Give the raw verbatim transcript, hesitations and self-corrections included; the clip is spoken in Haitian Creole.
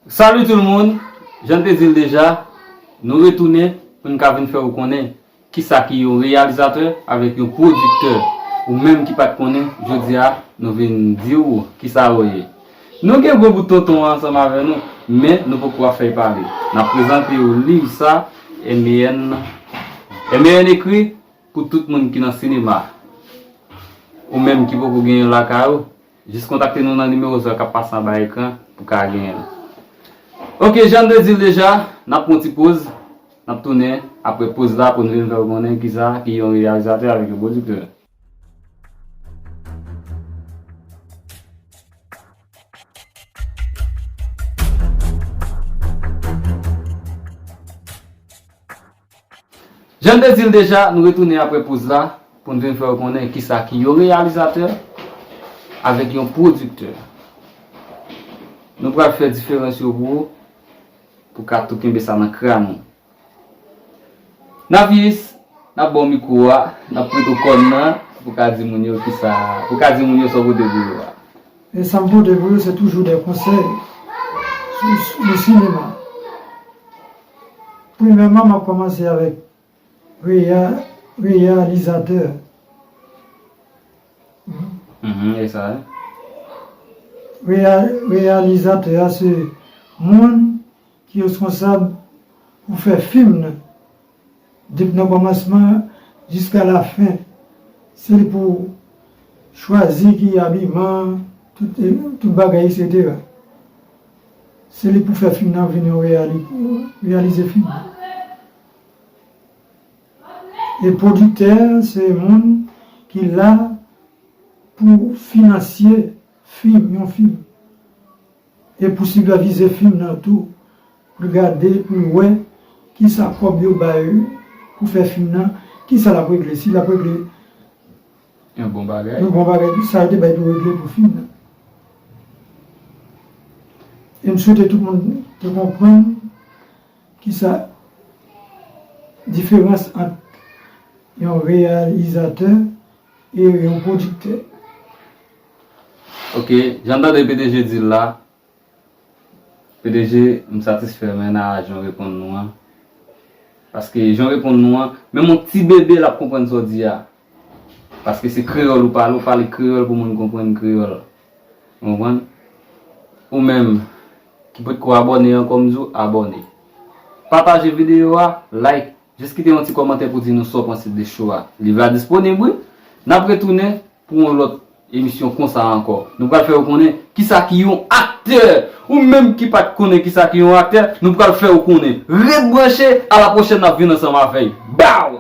Salut tout le monde, jan n te di l deja, nou retounen pou n ka vin fè w konnen kisa ki yon reyalizatè avèk yon pwodiktè. Ou menm ki pa t konnen, jodi a, nou vin di w kisa yo ye. Nou gen gwo bout tonton an ansanm avè nou, men nou poko ap fè l pale. N ap prezante w liv sa, M E N, M E N ekri pou tout moun ki nan sinema. Ou menm ki poko genyen l lakay ou, jis kontakte nou nan nimewo sa k ap pase anba ekran pou ka genyen l. Ok, jan n te di l deja, n ap pran ti poz, n ap tounen apre poz la pou n vin fè w konnen kisa ki yon reyalizatè avèk yon pwodiktè. Jan n te di l deja, nou retounen apre poz la pou n vin fè w konnen kisa ki yon reyalizatè avèk yon pwodiktè. Nou pral fè diferans yo pou ou, pou ka tou kenbe sa nan kràn ou. Navis, n ap ba w mikwo a, n ap prete w kòn nan, pou ka di moun yo kisa, pou ka di moun yo sa w pote pou yo a. E sa m pote pou yo, se toujou de konsèy sou, sou le sinema. Premyèman, m ap kòmanse avèk reya, reyalizatè. Mhm, e sa, e? Reya, reyalizatè a, se moun ki responsab pou fè fim nan. Depi nan kòmansman jiska lafen, se li pou chwazi ki abiman, tout, tout bagay, etsetera. Se li pou fè fim nan vin yon reyali-, reyalize fim nan. E pwodiktè, se moun ki la pou finansye fim, yon fim. E pou sipèvize fim nan tou, pou l gade, pou l wè kisa kòb yo ba yo pou fè fim nan, kisa l ap regle, si l ap regle yon bon bagay, yon bon bagay, sa yo te bay pou regle pou fim nan. E m swete tout moun te konprann kisa diferans ant yon reyalizatè e yon pwodiktè. Ok, jan n tande P D G di l la, P D G, m satisfè mennaj jan w reponn nou an. Paske jan w reponn nou an, menm yon ti bebe l ap konprann sa w di a. Paske se kreyòl ou pale, ou pale kreyòl pou moun konprann kreyòl. Ou konprann? Ou menm ki potko abòne ankò, m di w abòne. Pataje videyo a, like, jis kite yon ti kòmantè pou di nou sa w panse de show a. Liv la disponib, wi. N ap retounen pou yon lòt emisyon konsa ankò. Nou pral fè w konnen kisa ki yon aktè. Ou menm ki pa t konnen kisa ki yon aktè, nou pral fè w konnen. Ret branche, a la pwochèn, n ap vin ansanm avè w. Baw!